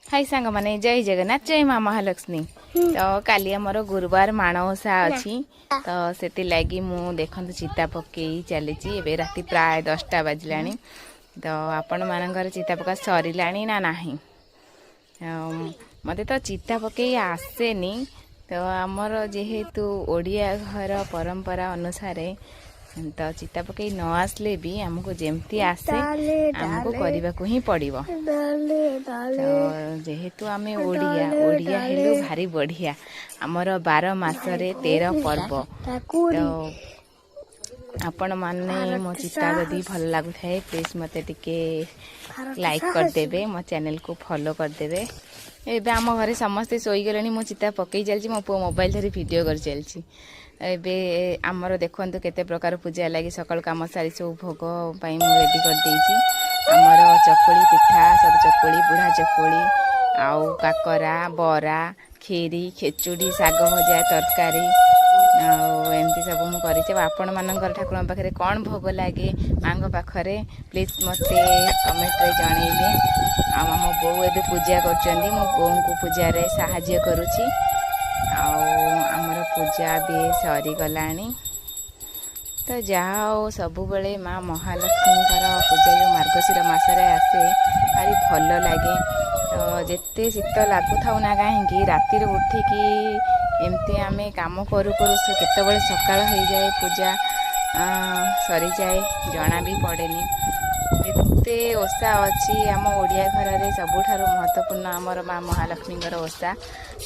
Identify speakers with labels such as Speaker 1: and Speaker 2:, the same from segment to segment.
Speaker 1: High ସାଙ୍ଗମାନେ, ଜୟ ଜଗନ୍ନାଥ, ଜୟ ମା ମହାଲକ୍ଷ୍ମୀ। ତ କାଲି ଆମର ଗୁରୁବାର ମାଣବସା ଅଛି, ତ ସେଥିଲାଗି ମୁଁ ଦେଖନ୍ତୁ ଚିତା ପକେଇ ଚାଲିଛି। ଏବେ ରାତି ପ୍ରାୟ 10ଟା ବାଜିଲାଣି। ତ ଆପଣମାନଙ୍କର ଚିତା ପକା ସରିଲାଣି ନା ନାହିଁ? ମୋତେ ତ ଚିତା ପକେଇ ଆସେନି। ତ ଆମର ଯେହେତୁ ଓଡ଼ିଆ ଘର ପରମ୍ପରା ଅନୁସାରେ ତ ଚିତା ପକେଇ ନ ଆସିଲେ ବି ଆମକୁ ଯେମିତି ଆସେ ଆମକୁ କରିବାକୁ ହିଁ ପଡ଼ିବ। ତ ଯେହେତୁ ଆମେ ଓଡ଼ିଆ, ଓଡ଼ିଆ ହେଲୁ ଭାରି ବଢ଼ିଆ। ଆମର 12 ମାସରେ 13 ପର୍ବ। ତ ଆପଣମାନେ ମୋ ଚିତା ଯଦି ଭଲ ଲାଗୁଥାଏ, ପ୍ଲିଜ୍ ମୋତେ ଟିକେ ଲାଇକ୍ କରିଦେବେ, ମୋ ଚ୍ୟାନେଲକୁ ଫଲୋ କରିଦେବେ। ଏବେ ଆମ ଘରେ ସମସ୍ତେ ଶୋଇଗଲେଣି, ମୁଁ ଚିତା ପକେଇ ଚାଲିଛି, ମୋ ପୁଅ ମୋବାଇଲ ଧରି ଭିଡ଼ିଓ କରି ଚାଲିଛି। ଏବେ ଆମର ଦେଖନ୍ତୁ କେତେ ପ୍ରକାର ପୂଜା ଲାଗି ସକାଳୁ କାମ ସାରି ସବୁ ଭୋଗ ପାଇଁ ମୁଁ ରେଡ଼ି କରିଦେଇଛି। ଆମର ଚକୁଳି ପିଠା, ସରୁ ଚକୁଳି, ବୁଢ଼ା ଚକୁଳି ଆଉ କାକରା, ବରା, କ୍ଷୀରି, ଖେଚୁଡ଼ି, ଶାଗ ଭଜା, ତରକାରୀ ଆଉ ଏମିତି ସବୁ ମୁଁ କରିଛି। ଆଉ ଆପଣମାନଙ୍କର ଠାକୁରଙ୍କ ପାଖରେ କ'ଣ ଭୋଗ ଲାଗେ ମାଆଙ୍କ ପାଖରେ, ପ୍ଲିଜ୍ ମୋତେ କମେଣ୍ଟରେ ଜଣେଇବେ। ଆଉ ଆମ ବୋଉ ଏବେ ପୂଜା କରୁଛନ୍ତି, ମୁଁ ବୋଉଙ୍କୁ ପୂଜାରେ ସାହାଯ୍ୟ କରୁଛି। ଆଉ ଆମର ପୂଜା ବି ସରିଗଲାଣି। ତ ଯାହା ହଉ, ସବୁବେଳେ ମା ମହାଲକ୍ଷ୍ମୀଙ୍କର ପୂଜା ଯେଉଁ ମାର୍ଗଶିର ମାସରେ ଆସେ, ଭାରି ଭଲ ଲାଗେ। ତ ଯେତେ ଶୀତ ଲାଗୁଥାଉ ନା କାହିଁକି, ରାତିରେ ଉଠିକି ଏମିତି ଆମେ କାମ କରୁ କରୁ ସେ କେତେବେଳେ ସକାଳ ହେଇଯାଏ, ପୂଜା ସରିଯାଏ, ଜଣା ବି ପଡ଼େନି। ଏତେ ଓଷା ଅଛି ଆମ ଓଡ଼ିଆ ଘରରେ, ସବୁଠାରୁ ମହତ୍ତ୍ୱପୂର୍ଣ୍ଣ ଆମର ମା ମହାଲକ୍ଷ୍ମୀଙ୍କର ଓଷା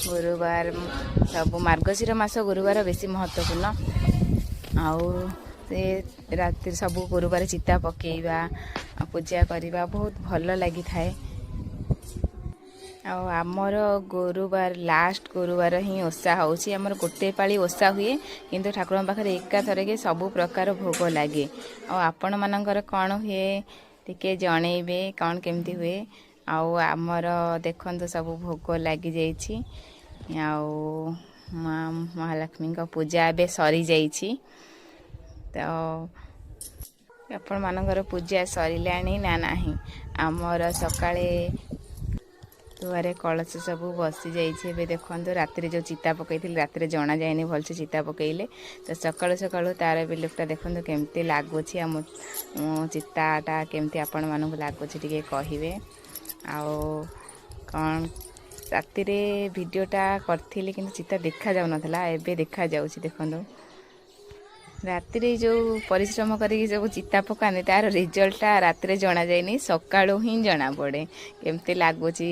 Speaker 1: ଗୁରୁବାର। ସବୁ ମାର୍ଗଶିର ମାସ ଗୁରୁବାର ବେଶୀ ମହତ୍ତ୍ୱପୂର୍ଣ୍ଣ। ଆଉ ସେ ରାତିରେ ସବୁ ଗୁରୁବାର ଚିତା ପକେଇବା, ପୂଜା କରିବା ବହୁତ ଭଲ ଲାଗିଥାଏ। ଆଉ ଆମର ଗୁରୁବାର, ଲାଷ୍ଟ ଗୁରୁବାର ହିଁ ଓଷା ହେଉଛି। ଆମର ଗୋଟେ ପାଳି ଓଷା ହୁଏ, କିନ୍ତୁ ଠାକୁରଙ୍କ ପାଖରେ ଏକାଥରକେ ସବୁ ପ୍ରକାର ଭୋଗ ଲାଗେ। ଆଉ ଆପଣମାନଙ୍କର କ'ଣ ହୁଏ ଟିକେ ଜଣେଇବେ, କ'ଣ କେମିତି ହୁଏ। ଆଉ ଆମର ଦେଖନ୍ତୁ ସବୁ ଭୋଗ ଲାଗିଯାଇଛି ଆଉ ମା ମହାଲକ୍ଷ୍ମୀଙ୍କ ପୂଜା ଏବେ ସରିଯାଇଛି। ତ ଆପଣମାନଙ୍କର ପୂଜା ସରିଲାଣି ନା ନାହିଁ? ଆମର ସକାଳେ ଦୁଆରେ କଳସ ସବୁ ବସିଯାଇଛି। ଏବେ ଦେଖନ୍ତୁ, ରାତିରେ ଯେଉଁ ଚିତା ପକେଇଥିଲି, ରାତିରେ ଜଣା ଯାଏନି ଭଲସେ ଚିତା ପକେଇଲେ, ତ ସକାଳୁ ସକାଳୁ ତାର ବି ଲୁକ୍ଟା ଦେଖନ୍ତୁ କେମିତି ଲାଗୁଛି। ଆଉ ମୋ ଚିତାଟା କେମିତି ଆପଣମାନଙ୍କୁ ଲାଗୁଛି ଟିକେ କହିବେ। ଆଉ କ'ଣ ରାତିରେ ଭିଡ଼ିଓଟା କରିଥିଲି, କିନ୍ତୁ ଚିତା ଦେଖାଯାଉନଥିଲା, ଏବେ ଦେଖାଯାଉଛି ଦେଖନ୍ତୁ। ରାତିରେ ଯେଉଁ ପରିଶ୍ରମ କରିକି ସବୁ ଚିତା ପକାନ୍ତି, ତାର ରେଜଲ୍ଟଟା ରାତିରେ ଜଣାଯାଏନି, ସକାଳୁ ହିଁ ଜଣାପଡ଼େ କେମିତି ଲାଗୁଛି।